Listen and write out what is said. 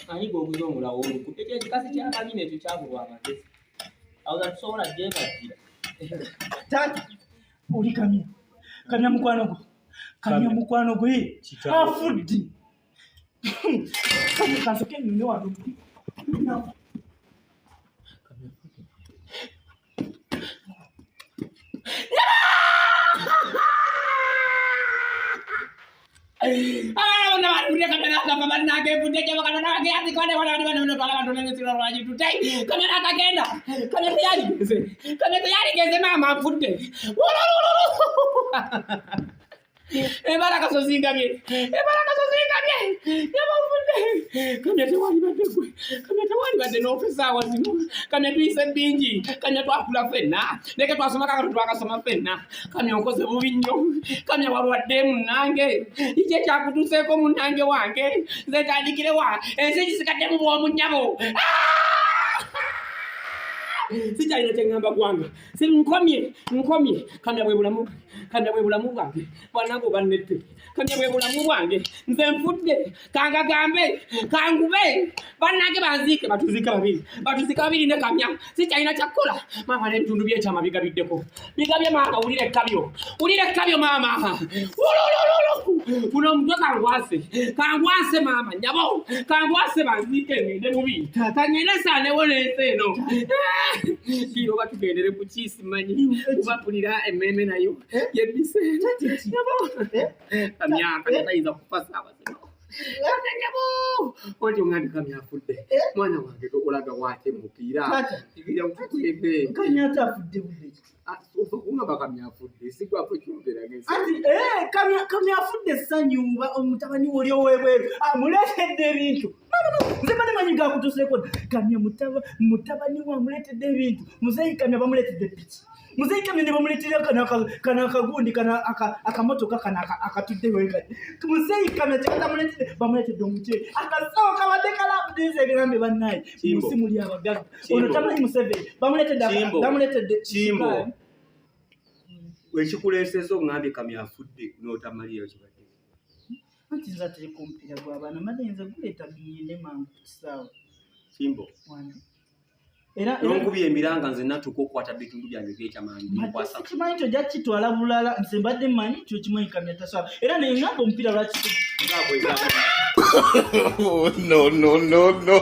Ani gwoguza omulawo oluku? Ekyo ekikazi kyabanyina ekyo kyabulwa amagezi. Awo tusobola gyebajjira. Taata, oli kamya. Kamya mukwano gwo. Kamya mukwano gwe. Afudde. Kamya kansoke nnyume wano. Maama nfudde ebala kasozi ngabye ebala kasozi ngabye yabavudde kamya tewalibadde gwe kamya tewalibadde n'ofa essaawa zino kamya tuyise bingi kamya twakula ffenna leke twasoma kakati twakasoma ffenna kamya onkoze bubi nnyo kamya walwadde munnange iki ekyakutuseeko munnange wange nze ntandikirewa ensi gisigaddemu bwomu nnyabo ah! sikyalina kyeŋŋamba gwanga nkomye nkomye kamya bwe bulamu kamya bwe bulamu bwange bwanange oba nette kamya bwe bulamu bwange nze nfudde kangagambe kangube bannange banziike batuziike babiri batuziike babiri ne kamya sikyalina kyakkola maama n'ebitundu byekyama bigabiddeko bigabye maama wulira ekkabyo wulira ekkabyo maama guno omutwe kangwase kangwase maama nyabo kangwase banziike ngende bubi kangende saanewo n'ensi eno kiro oba tugendere ku kiisimanyi kuba mpulira emmeeme nayo yebbise nyabo kamya kamya tayinza kufa saawa zino nyabo oti omwana kamya afudde mwana wange olaga waate mupiira kamya ate afudde budde Ugamba kamya afudde sigwako kyogera anti eh, kamya afudde essanyu omutabani woli owebweru amuleetedde ebintu nze mane manyi gakutuseeko kamya mutabani we amuleetedde ebintu muzeeyi kamya bamuleetedde piki muzeeyi kamya ne bamuleetera kano akagundi kano akamotoka kano akatudde wekati muzeeyi kamya kyekatamuleetedde bamuleetedde omuceere akasawo kabadde kalabudinza ebirambe bannaye munsi muli abagagga ono tamanyi museveni bamuletedde bamuletedde kimbo ekikuleeseza oŋambye kamya afudde n'otamaliyo kibadde anti nze ateri ku mupiira gw'abaana mbadde nze guleeta ngende mangu ku kisaawe kimbo era nonkubye emiranga nze natuuka okukwata bitundu byange byekyamanyikimanyi nti ojja kukitwala bulala nze mbadde mmanyi nti okimanyi kamya taswala era naye ngamba omupiira lwaki No, no, no, no.